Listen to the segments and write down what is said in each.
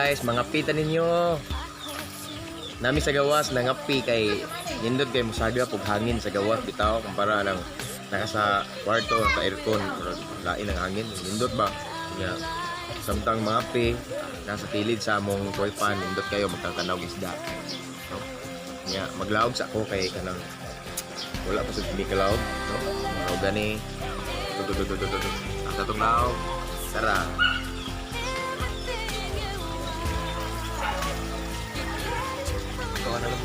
Guys, mga pita ninyo. Nami sa gawas nangapi kay nindot kay musaga pug hangin sa gawas bitaw kumpara nang naka sa kwarto sa aircon, murag lain ang hangin. Nindot ba nga samtang mga pi nasa kilid sa among koi pan, nindot kayo magkakanaw isda, no? Nya maglaog sa ako kay kanang wala pa sa kalaog, no? Mga gani. Tu. Asa tong laog? Tara. Ito ka na lang.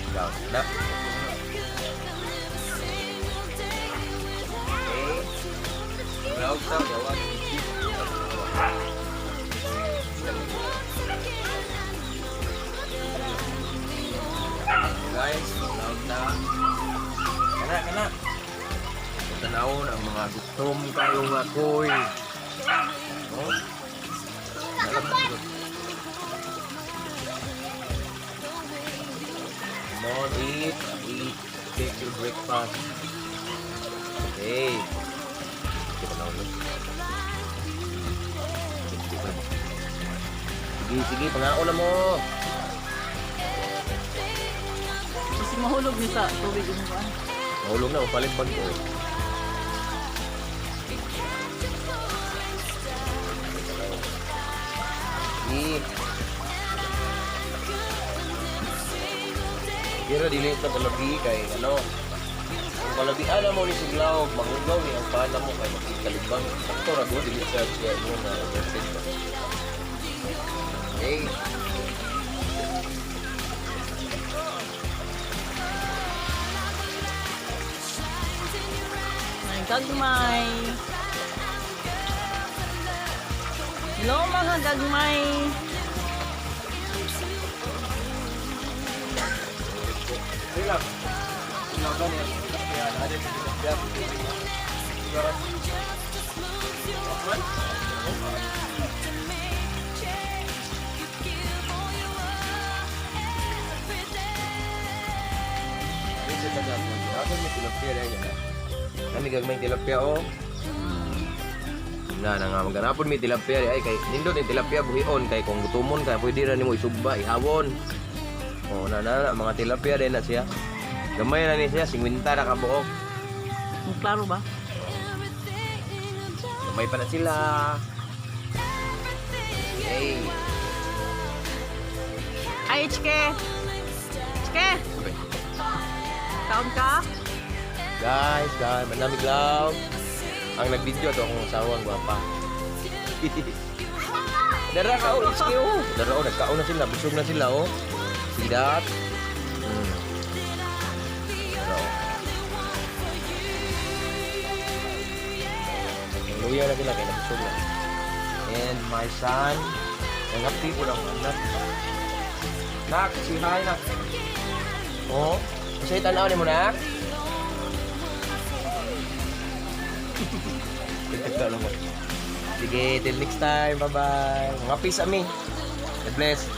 Ikaw, na. Okay. Laog ta, gawa. Guys, laog na. Kana, kana. Tanawon ang mga gutom kayong akoy. Oh. Come on, eat, eat. Take your breakfast. Okay. Kita na ulit. Sige, sige, pangako na mo. Kasi mahulog ni sa tubig yung kuan. Mahulog na, mapalit bag ko. Sige. Pero dili ta kalabi kay ano. Kung kalabi ana mo ni siglaw, mangugaw ni ang pana mo kay makikalibang. Sakto ra gud dili sa siya mo na message ba. Okay. May gagmay. Hello mga gagmay. Sige lang. Kami gagmay tilapia oh. Na na nga maghanapon mi tilapia ay kay nindot ni tilapia buhion kay kung gutomon kay pwede ra nimo isugba ihawon. Oh na na, na mga tilapia din na siya. Gamay na ni siya 50 na kabuok. Ang klaro ba? Gamay pa na sila. Hey. Ay, HK! HK! Kaon ka? Guys, guys, manamig lang. Ang nag-video to akong asawa ang gwapa. Dara ka oh, HK oh. Dara oh, nagkaon na sila, busog na sila oh. See that? Dara oh. Luya na sila kaya nabusog na. And my son, nangapi po lang anak. Nak, si hi nak. Oh, kasi tanaw ni mo nak. Sige, till next time. Bye-bye. Mga peace ami. God bless.